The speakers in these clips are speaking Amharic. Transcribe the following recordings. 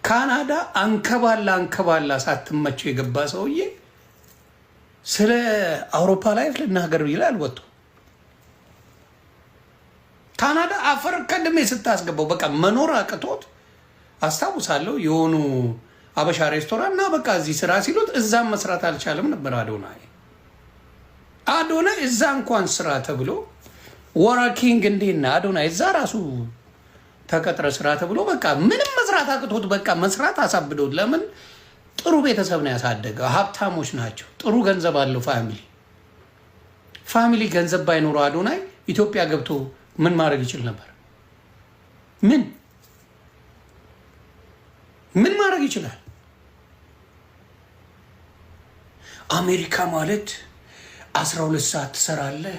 ካናዳ አንከባላ አንከባላ ሳትመቸው የገባ ሰውዬ ስለ አውሮፓ life ልናገር ይላል ወጥቶ። ካናዳ አፈር ከድሜ ስታስገባው በቃ መኖር አቅቶት፣ አስታውሳለሁ፣ የሆኑ አበሻ ሬስቶራንት እና በቃ እዚህ ስራ ሲሉት እዛም መስራት አልቻለም ነበር አዶናይ። አዶናይ እዛ እንኳን ስራ ተብሎ working እንዴት ነህ አዶናይ፣ እዛ ራሱ ተቀጥረ ስራ ተብሎ በቃ ምንም መስራት አቅቶት፣ በቃ መስራት አሳብዶት። ለምን? ጥሩ ቤተሰብ ነው ያሳደገው። ሀብታሞች ናቸው። ጥሩ ገንዘብ አለው family። Family ገንዘብ ባይኖረው አዶናይ ኢትዮጵያ ገብቶ ምን ማድረግ ይችል ነበር? ምን ምን ማድረግ ይችላል? አሜሪካ ማለት 12 ሰዓት ትሰራለህ፣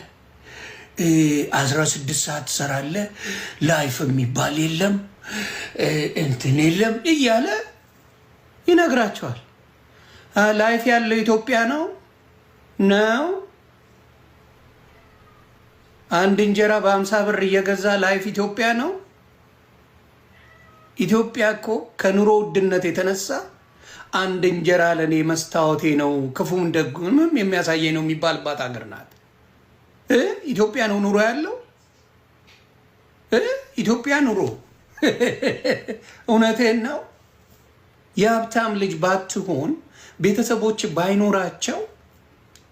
16 ሰዓት ትሰራለህ፣ life የሚባል የለም፣ እንትን የለም እያለ ይነግራቸዋል። Life ያለው ኢትዮጵያ ነው ነው። አንድ እንጀራ በ50 ብር እየገዛ life ኢትዮጵያ ነው። ኢትዮጵያ እኮ ከኑሮ ውድነት የተነሳ አንድ እንጀራ ለእኔ መስታወቴ ነው፣ ክፉም ደጉንም የሚያሳየኝ ነው የሚባልባት ሀገር ናት። ኢትዮጵያ ነው ኑሮ ያለው፣ ኢትዮጵያ ኑሮ፣ እውነቴን ነው። የሀብታም ልጅ ባትሆን፣ ቤተሰቦች ባይኖራቸው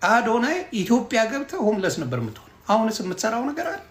አዶናይ ኢትዮጵያ ገብተህ homeless ነበር የምትሆነው። አሁንስ የምትሰራው ነገር አለ።